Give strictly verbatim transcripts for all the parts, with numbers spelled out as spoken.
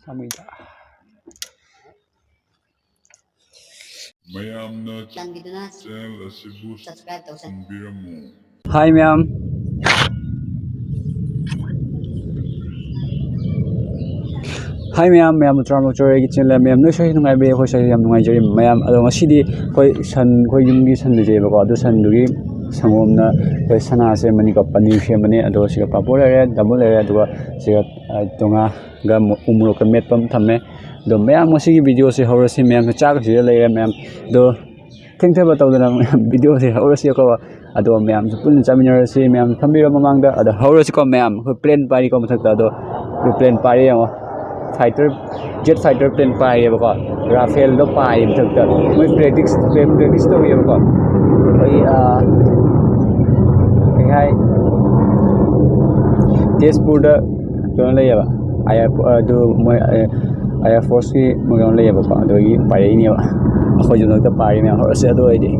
ꯁꯥꯃꯨꯏꯗ꯫ ꯃꯌꯥꯝꯅ ꯆꯥꯟꯕꯤꯗꯨꯅ ꯆꯦꯅꯦꯜ ꯑꯁꯤꯕꯨ ꯁꯕꯁꯀ꯭ꯔꯥꯏꯕ ꯇꯧꯁꯟ- ꯁꯟꯕꯤꯔꯝꯃꯨ꯫ ꯍꯥꯏ ꯃꯌꯥꯝ꯫ ꯍꯥꯏ ꯃꯌꯥꯝ, ꯃꯌꯥꯝ ꯇꯔꯥꯃꯥꯊꯣꯏ ꯑꯩꯒꯤ ꯆꯦꯅꯦꯜ ꯃꯌꯥꯝ ꯅꯣꯏꯁꯨ ꯅꯨꯡꯉꯥꯏꯕꯤꯔꯦ, ꯑꯩꯈꯣꯏꯁꯨ ꯌꯥꯝ ꯅꯨꯡꯉꯥꯏꯖꯔꯤ ꯃꯌꯥꯝ꯫ ꯑꯗꯣ ꯉꯁꯤꯗꯤ ꯑꯩꯈꯣꯏ ꯁꯟ, ꯑꯩꯈꯣꯏ ꯌꯨꯝꯒꯤ ꯁꯟ ꯂꯩꯖꯩꯑꯕꯀꯣ, ꯑꯗꯨ ꯁꯟꯗꯨꯒꯤ ꯁꯪꯒꯣꯝꯅ ꯑꯩꯈꯣꯏ ꯁꯅꯥ ꯁꯦꯝꯕꯅꯤꯀꯣ, ꯄꯅꯤꯔ ꯁꯦꯝꯕꯅꯤ꯫ ꯑꯗꯣ ꯁꯤꯒ ꯄꯥꯄꯣꯔ ꯂꯩꯔꯦ, ꯗꯕꯜ ꯂꯩꯔꯦ, ꯑꯗꯨꯒ ꯁꯤꯒ, ꯑ, ꯇꯣꯉꯥꯒ ꯃꯣ-, ꯎ ꯃꯣꯔꯣꯛꯀ ꯃꯦꯠꯄ ꯑꯃ ꯊꯝꯃꯦ꯫ ꯑꯗꯣ ꯃꯌꯥꯝ ꯉꯁꯤꯒꯤ ꯚꯤꯗꯤꯑꯣꯁꯦ ꯍꯧꯔꯁꯤ, ꯃꯌꯥꯝꯁꯨ ꯆꯥꯛ ꯁꯤꯗ ꯂꯩꯔꯦ ꯃꯌꯥꯝ꯫ ꯑꯗꯣ ꯊꯦꯡꯊꯕ ꯇꯧꯗꯅ ꯃꯌꯥꯝ ꯚꯤꯗꯤꯑꯣꯁꯦ ꯍꯧꯔꯁꯤꯀꯣ꯫ ꯑꯗꯣ ꯃꯌꯥꯝꯁꯨ ꯄꯨꯟꯅ ꯆꯥꯃꯤꯟꯅꯔꯁꯤ꯫ ꯃꯌꯥꯝ ꯐꯝꯕꯤꯔꯣ ꯃꯃꯥꯡꯗ꯫ ꯑꯗꯣ ꯍꯧꯔꯁꯤꯀꯣ ꯃꯌꯥꯝ꯫ ꯑꯩꯈꯣꯏ ꯄ꯭ꯂꯦꯟ ꯄꯥꯏꯔꯤꯀꯣ ꯃꯊꯛꯇ꯫ ꯑꯗꯣ ꯑꯩꯈꯣꯏ ꯄ꯭ꯂꯦꯟ ꯄꯥꯏꯔꯤ ꯌꯦꯡꯉꯣ꯫ ꯐꯥꯏꯇꯔ, ꯖꯦꯠ ꯐꯥꯏꯇꯔ ꯄ꯭ꯂꯦꯟ ꯄꯥꯏꯔꯤꯑꯕꯀꯣ꯫ ꯔꯥꯐꯦꯜꯗꯣ ꯄꯥꯏꯔꯤ ꯃꯊꯛꯇ꯫ ꯃꯣꯏ ꯄ꯭ꯔꯦꯛꯇꯤꯁ, ꯄ꯭ꯔꯦꯛꯇꯤꯁ ꯇꯧꯔꯤꯑꯕꯀꯣ꯫ ꯑꯩꯈꯣꯏꯒꯤ, ꯑꯥ, ꯀꯩ ꯍꯥꯏ, ꯇꯦꯖꯄꯨꯔꯗ ꯀꯩꯅꯣ ꯂꯩꯌꯦꯕ, ꯑꯥꯏ ꯑꯥꯔ, ꯑꯗꯨ ꯃꯣꯏ, ꯑꯥꯏ ꯑꯥꯔ ꯐꯣꯔꯁꯀꯤ ꯃꯣꯏ ꯀꯩꯅꯣ ꯂꯩꯌꯦꯕꯀꯣ, ꯑꯗꯨꯒꯤ ꯄꯥꯏꯔꯛꯏꯅꯦꯕ꯫ ꯑꯩꯈꯣꯏꯁꯨ ꯍꯟꯗꯛꯇ ꯄꯥꯏꯔꯤ ꯃꯌꯥꯝ ꯍꯧꯔꯁꯦ ꯑꯗꯨ ꯑꯣꯏꯔꯗꯤ꯫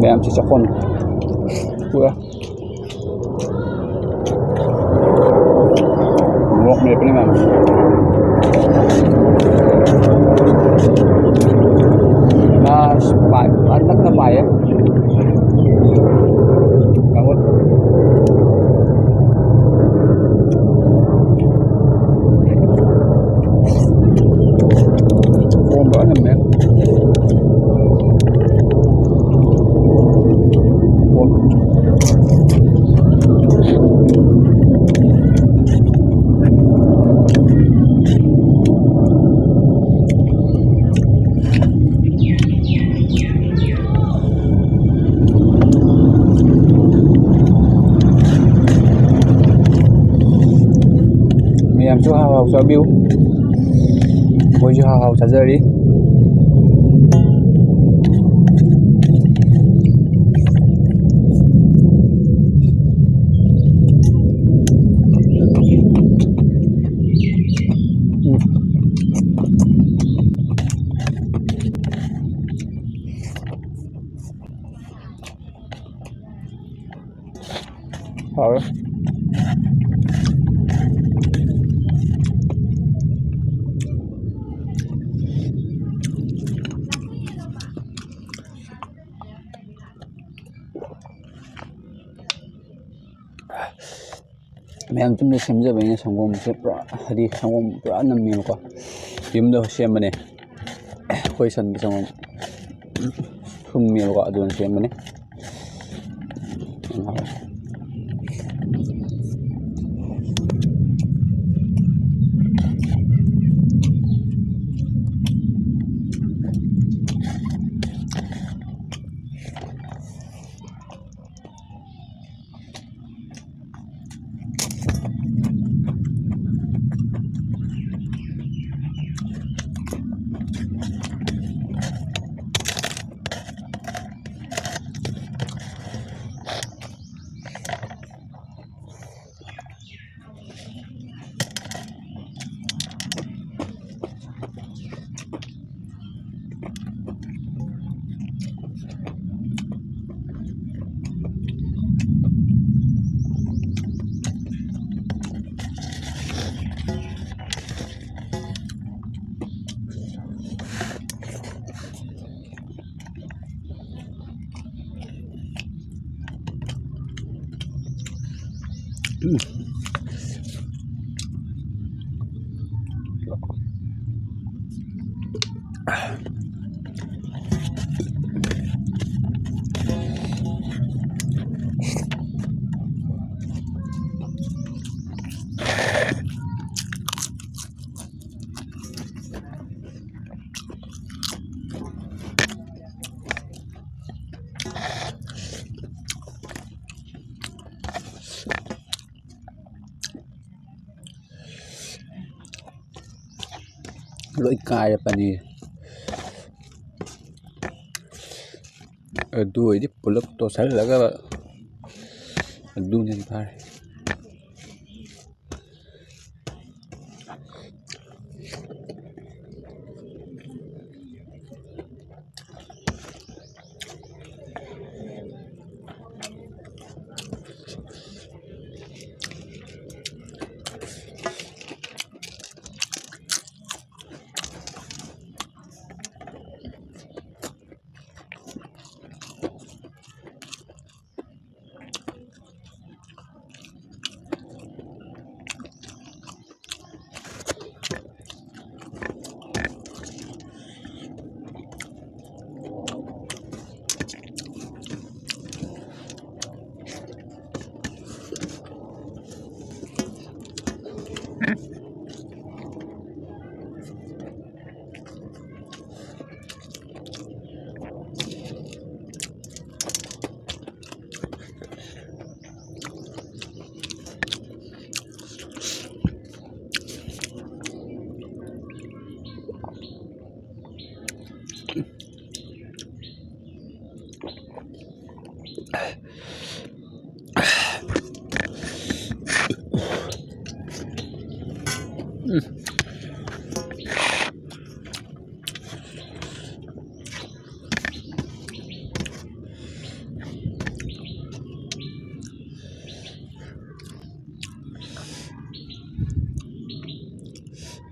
ꯃꯌꯥꯝꯁꯤ ꯆꯥꯛꯈꯣꯝ ꯄꯨꯔꯥ ꯃꯣꯔꯣꯛ ꯃꯦꯠꯄꯅꯤ ꯃꯌꯥꯝ꯫ ꯑꯁ, ꯄꯥꯏ-, ꯐꯖꯅ ꯅꯛꯅ ꯄꯥꯏꯌꯦ꯫ ꯌꯥꯝ ꯄꯣꯝꯕ ꯅꯝꯃꯦ꯫ ꯃꯌꯥꯝꯁꯨ ꯍꯥꯎ ꯍꯥꯎ ꯆꯥꯕꯤꯌꯨ꯫ ꯑꯩꯈꯣꯏꯁꯨ ꯍꯥꯎ ꯍꯥꯎ ꯆꯥꯖꯔꯤ꯫ ꯍꯥꯎꯔꯦ꯫ ꯃꯌꯥꯝ ꯌꯨꯝꯗ ꯁꯦꯝꯖꯕꯅꯤꯅ ꯁꯪꯒꯣꯝꯁꯦ ꯄꯨꯔꯥ, ꯍꯥꯏꯗꯤ ꯁꯪꯒꯣꯝ ꯄꯨꯔꯥ ꯅꯝꯃꯦꯕꯀꯣ꯫ ꯌꯨꯝꯗ ꯁꯦꯝꯕꯅꯦ꯫ ꯑꯩꯈꯣꯏ ꯁꯟꯒꯤ ꯁꯪꯒꯣꯝ ꯁꯨꯝꯃꯦꯕꯀꯣ, ꯑꯗꯨꯅ ꯁꯦꯝꯕꯅꯦ꯫ ꯌꯥꯝ ꯍꯥꯎꯋꯦ꯫ ꯂꯣꯏ ꯀꯥꯏꯔꯦ ꯄꯅꯤꯔ꯫ ꯑꯗꯨ ꯑꯣꯏꯗꯤ ꯄꯨꯂꯞ ꯇꯣꯠꯁꯜꯂꯒ ꯑꯗꯨꯅ ꯍꯦꯟꯅ ꯐꯔꯦ꯫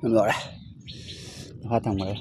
ꯌꯥꯝ ꯂꯣꯏꯔꯦ꯫ ꯃꯈꯥ ꯊꯪꯕꯗ꯫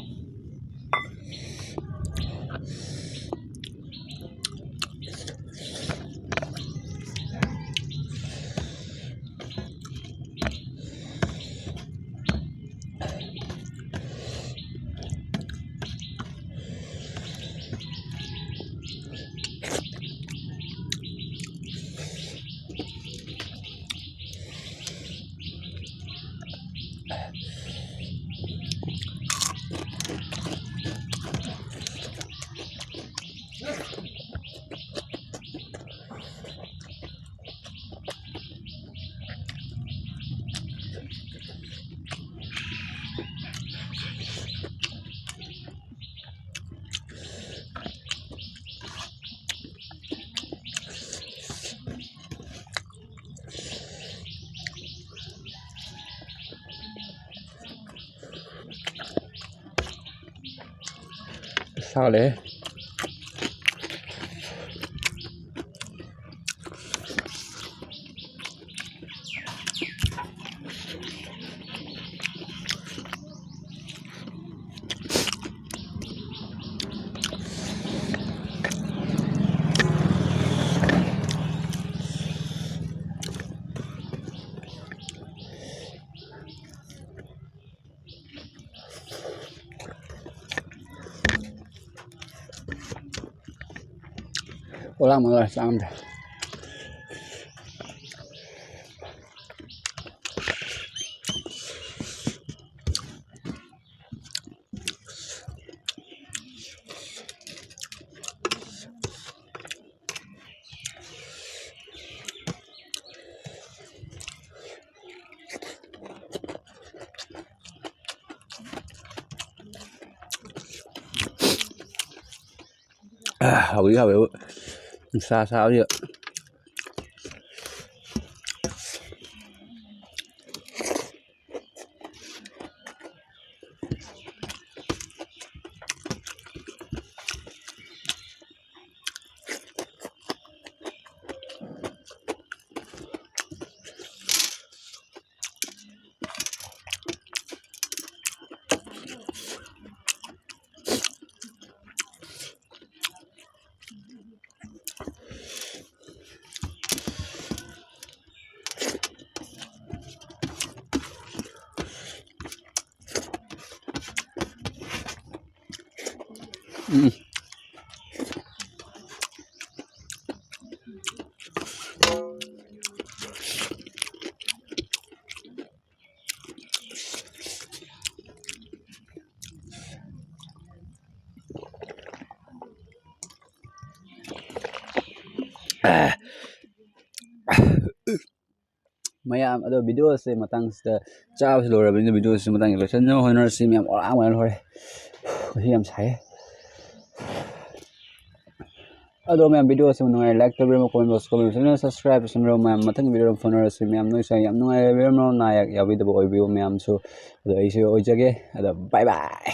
ꯁꯥꯒꯠꯂꯛꯑꯦ꯫ ꯑꯣꯂꯥꯡ ꯃꯉꯥ ꯆꯥꯝꯗ꯫ ꯍꯥꯎꯗꯤ ꯍꯥꯎꯋꯦꯕꯨ꯫ ꯅꯨꯡꯁꯥ ꯁꯥꯕꯁꯤꯗ꯫ ꯎꯝ꯫ ꯃꯌꯥꯝ ꯑꯗꯣ video ꯑꯁꯦ ꯃꯇꯥꯡꯁꯤꯗ ꯆꯥꯕꯁꯨ ꯂꯣꯏꯔꯕꯅꯤꯅ video ꯑꯁꯤ ꯃꯇꯥꯡꯁꯤꯗ ꯂꯣꯏꯁꯤꯟꯅꯕ ꯍꯣꯠꯅꯔꯁꯤ꯫ ꯃꯌꯥꯝ ꯑꯣꯔꯥꯡ ꯑꯣꯏꯅ ꯂꯣꯏꯔꯦ꯫ ꯉꯁꯤ ꯌꯥꯝ ꯁꯥꯏꯌꯦ꯫ ꯑꯗꯣ ꯃꯌꯥꯝ video ꯑꯁꯤ ꯅꯨꯡꯉꯥꯏ, like ꯇꯧꯕꯤꯔꯝꯃꯣ, comment box comment ꯁꯦ subscribe ꯇꯧꯁꯟꯕꯤꯔꯝꯃꯣ꯫ ꯃꯌꯥꯝ ꯃꯊꯪꯒꯤ video ꯗ ꯐꯥꯎꯅꯔꯁꯤ꯫ ꯃꯌꯥꯝ ꯅꯣꯏꯁꯨ ꯌꯥꯝ ꯅꯨꯡꯉꯥꯏꯕꯤꯔꯝꯃꯣ, ꯅꯥ ꯑꯌꯦꯛ ꯌꯥꯎꯕꯤꯗꯕ ꯑꯣꯏꯕꯤꯌꯨ ꯃꯌꯥꯝꯁꯨ꯫ ꯑꯗꯣ ꯑꯩꯁꯨ ꯑꯣꯏꯖꯒꯦ꯫ ꯑꯗꯣ bye bye꯫